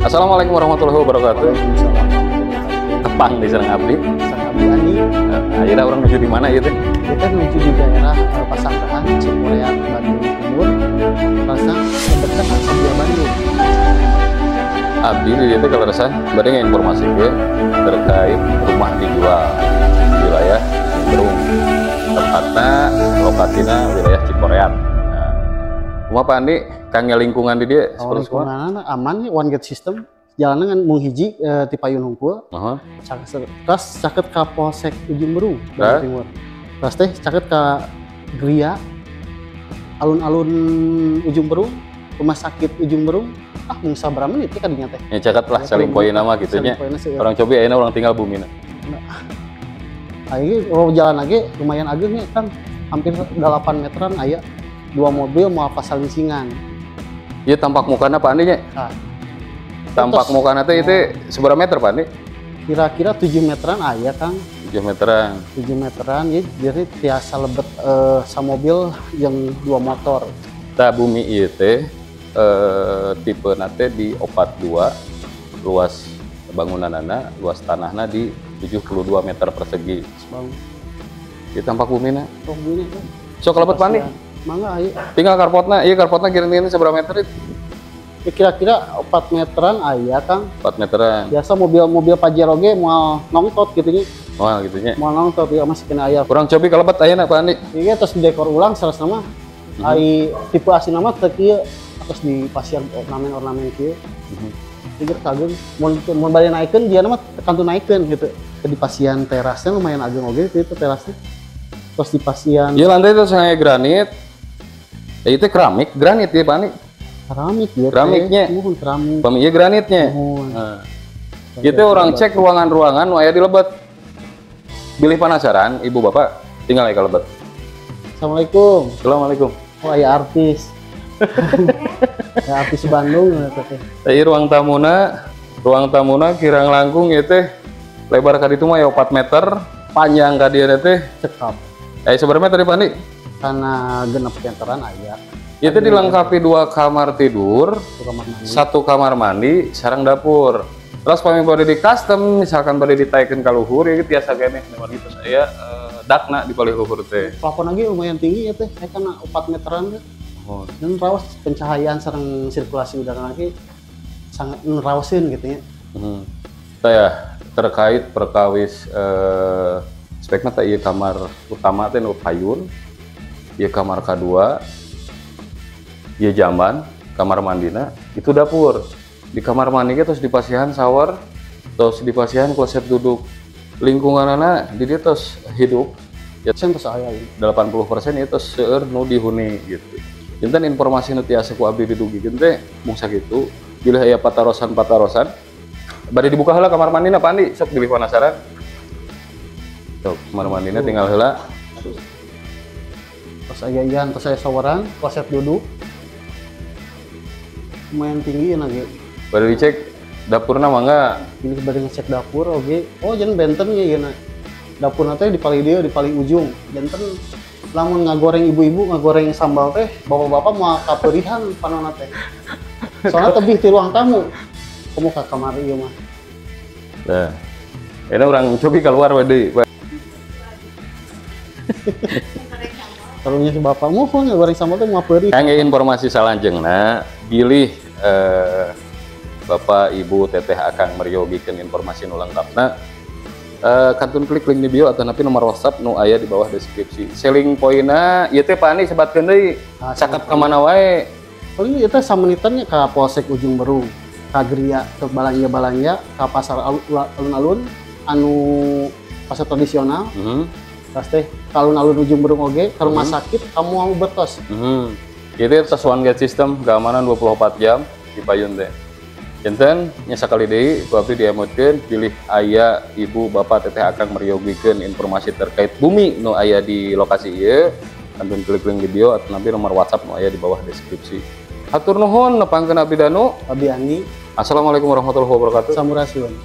Assalamualaikum warahmatullahi wabarakatuh. Waalaikumsalam warahmatullahi wabarakatuh. Tepang di sareng abdi. Sareng abdi Andi. Ayeuna urang nuju di mana ieu teh? Kita menuju di daerah Pasanggrahan, Cikoreat, Bandung Timur. Rasa dekat Aksadia Bandung. Abdi di dieu teh kaleresan bade ngainformasikeun terkait rumah dijual di wilayah Ujung Berung. Tepatna lokasina wilayah Cikoreat. Nah, kumaha, Pak Andi, kangge lingkungan di dieu Kalau seperti kumaha? lingkungan aman ya, one gate system. Jalanan kan mung hiji ti payun hungkul. Caket, terus caket ka Polsek Ujung Berung, Hah? Bandung Timur. Terus teh caket ka Gria, alun-alun Ujung Berung, rumah sakit Ujung Berung. Ah, mung sabaraha menit ya kadinya teh. Ya caket lah, selling point nama gitu nya. Selling point-na seueur. Urang cobi ayeuna urang tinggal bumina. Ayo, oh, jalan lagi lumayan ageng nih kan, hampir 8 meteran aya dua mobil mau apa salinsingan. Ieu tampak mukana, Pak Andi, nya. Nah, Tampak terus, mukana teh itu seberapa meter, Pak Andi? Kira-kira 7 meteran aya, Kang. 7 meteran. 7 meteran ya, jadi tiasa lebet samobil yang dua motor. Tah, bumi ieu teh tipe teh di 42, luas bangunanana, luas tanahna di 72 meter persegi. Bang, Ieu tampak bumina. Oh, bumi kan. Sok lebet, Pak Andi. Mangga, ayo. Tinggal carportna, ieu carportna kira-kira seberapa meter itu? Ya, kira-kira 4 meteran aya, Kang. 4 meteran. Biasa mobil-mobil Pajero ge moal nongtot gitu nya. Wah, gitu nya. Moal nongtot ya, masih kena aya. Kurang cobi kalebet ayeuna, Pak Andi. Iya, terus didekor ulang salah nama. Ai tipe asli nama teu kieu, terus di pasian ornamen-ornamen kieu. Pikir kagum, mun mun bade naikeun dia nama kantun naikeun gitu. Di pasian terasnya lumayan ageng oge itu terasnya. Terus di pasian Ieu lantai itu sengaja granit. Ya, itu keramik, granit ya, Pak Andi. Keramik ya teh. Keramiknya. Muhun keramik. Pami ieu granitnya. Muhun. Nah. Itu urang cek ruangan-ruangan nu aya di lebet. Bilih penasaran, ibu bapak tinggal ka lebet. Assalamualaikum. Assalamualaikum. Oh, aya artis. Ya, artis Bandung ya teh. Ieu ruang tamuna kirang langkung ieu teh lebar ka ditu mah ya 4 meter, panjang ka dieu teh Cekap. Seberapa meter, Pak Andi? Karena 6 meteran aya. Itu dilengkapi dua kamar tidur, Satu kamar mandi. Satu kamar mandi, sareng dapur. Terus pami bade di custom, misalkan bade ditaikeun ka luhur, ya tiasa keneh memang gitu saya dakna di palih luhur teh. Plafon lagi lumayan tinggi ya teh. Saya kan 4 meteran teh. Oh. Dan rawas pencahayaan sareng sirkulasi udara lagi sangat ngerawasin gitu ya. Saya terkait perkawis spekna teh ieu kamar utama teh nu payun, ieu kamar kadua, ieu jamban, kamar mandina, itu dapur. Di kamar mandi ge tos dipasihan shower, tos dipasihan kloset duduk. Lingkunganana di dieu tos hidup, Ya terus aya ini. 80% itu tos seueur nu dihuni gitu. Janten informasi nu tiasa ku abdi didugikeun teh mung sakitu, bilih aya patarosan-patarosan. Bade dibuka heula kamar mandina, Pak Andi, sok bilih penasaran. Sok kamar mandina tinggal heula. Terus aya ian, terus aya showeran, kloset duduk. Lumayan tinggi ya lagi. Bade dicek dapurna, mangga. Ini bade ngecek dapur oke. Oh, jangan benten ya ieu. Dapur teh di paling dieu, di paling ujung. Janten lamun ngagoreng, ibu-ibu ngagoreng sambal teh, bapak-bapak mau kapeurihan panonna teh. Soalnya tebih ti ruang tamu. Kamu ka kamar ieu mah. Nah. Ini urang cobi keluar we deui. Karunya si bapak mohon ngagoreng sambal teh mau peurih. Kangge informasi salanjengna, bilih Bapak, Ibu, Teteh akan meryogikeun informasi nu lengkapna. Kantun klik link di bio atau napi nomor WhatsApp nu aya di bawah deskripsi. Selling pointna ieu teh, Pak Andi, sebatkeun deui. Ah, Caket ka mana wae? Paling itu samenitan nya ka Polsek Ujung Berung, ka Gria, ke balanja-balanja, ka pasar alun-alun anu pasar tradisional, terus teh ka alun-alun Ujung Berung oge, ka rumah sakit, kamu mau betos. Itu tos one gate system, keamanan 24 jam di payun teh. Janten nya sakali deui ku abdi diemutkeun bilih aya ibu bapak teteh akang meryogikeun informasi terkait bumi nu aya di lokasi ieu, kantun klik link di bio atau nanti nomor WhatsApp nu aya di bawah deskripsi. Hatur nuhun, nepangkeun abdi Danu. Abdi Andi. Assalamualaikum warahmatullahi wabarakatuh. Sampurasun.